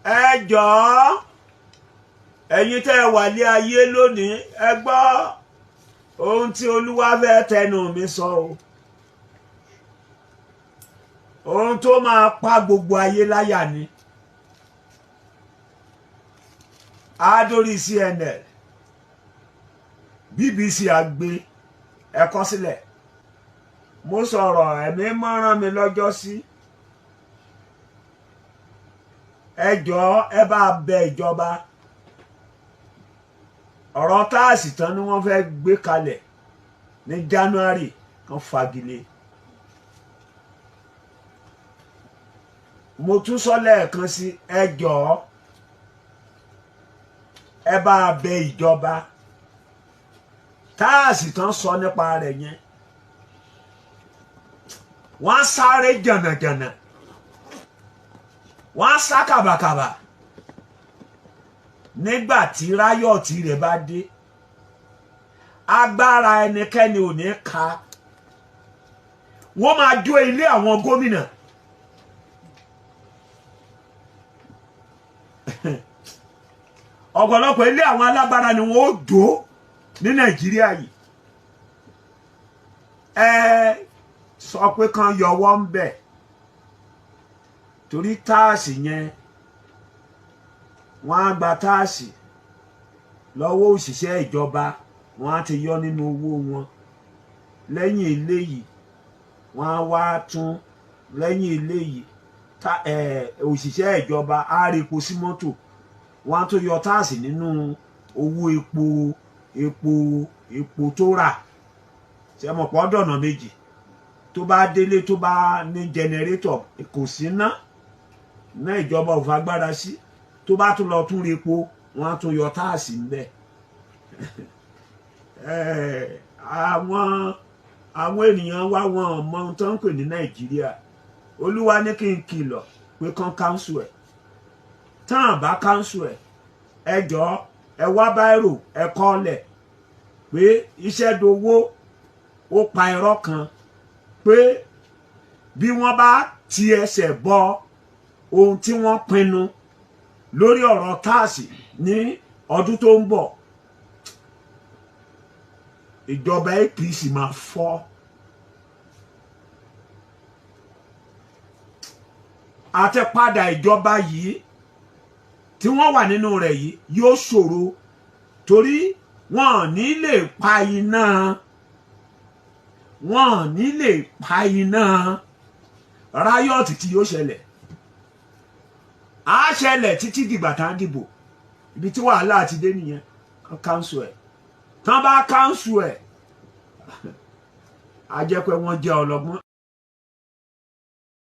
Ẹ jọ̀ọ́, ẹ̀yin tẹ́ ẹ wà lé ayé lónìí, ẹ gbọ́ ohun tí Olúwa fẹ́ tẹnu mi sọ o. Ohun tó máa pa gbogbo ayé láyà ni. Adórí CNN, BBC àgbé ẹ̀kọ́ sílẹ̀. Mo sọ̀rọ̀, ẹ̀mí mọ́ràn mi lọ́jọ́ sí. Ẹ jọ̀ọ́, ẹ bá bẹ ìjọba. Ọ̀rọ̀ tax tán ni wọ́n fẹ́ gbé kalẹ̀ ní January kan, fagilé. Mo tún sọ lẹ́ẹ̀kan sí, ẹ jọ̀ọ́, ẹ bá bẹ ìjọba. Tax tán sọ nípa rẹ̀ yẹn, wọ́n á sáré jànàjànà, wọ́n á sá kàbàkàbà nígbà tí riot rẹ̀ bá dé. Agbára ẹnikẹ́ni ò ní ka. Wọ́n máa jó ilé àwọn gómìnà. Ọ̀pọ̀lọpọ̀ ilé àwọn alágbára ni wọ́n ó jó ní Nàìjíríà yìí. Ẹ sọ pé kán yọwọ́ ń bẹ̀, torí tax yẹn, wọ́n á gba tax lọ́wọ́ òṣìṣẹ́ ìjọba, wọ́n á ti yọ nínú owó wọn. Lẹ́yìn eléyìí, wọ́n á wá tún lẹ́yìn eléyìí, òṣìṣẹ́ ìjọba á rí epo sí mọ́tò, wọ́n á tún yọ tax nínú owó epo tó rà. Ṣe mọ̀ pọ̀ dọ̀nà méjì? Tó bá délé, tó bá ní jẹnẹrétọ̀, kò sí ná ná ìjọba ò fagbára sí. Tó bá tún lọ tún rí epo, wọ́n á tún yọ tax ńbẹ̀. Àwọn ènìyàn wa, wọn ò mọ ohun tó ń pè ní Nàìjíríà. Olúwa ní kí n kìlọ̀ pé kán cancel ẹ̀. Tán bá cancel ẹ̀, ẹ jọ̀ọ́, ẹ wá báírò, ẹ kọ́lẹ̀ pé iṣẹ́ dowó. Ó pa irọ́ kan pé bí wọ́n bá ti ẹsẹ̀ bọ ohun tí wọ́n pinnu lórí ọ̀rọ̀ tax ní ọdún tó ń bọ̀, ìjọba APC máa fọ́. Àtẹ̀padà ìjọba yìí tí wọ́n wà nínú rẹ̀ yìí yóò ṣòro, torí wọn ò ní lè pa iná, wọn ò ní lè pa iná riot tí yóò ṣẹlẹ̀. Á ṣẹlẹ̀ títí dìgbà tá a dìbò. Ibi tí wàhálà ti dé nìyẹn. Kán cancel ẹ̀. Tán bá cancel ẹ̀, á jẹ́ pé wọ́n jẹ́ ọlọ́gbọ́n.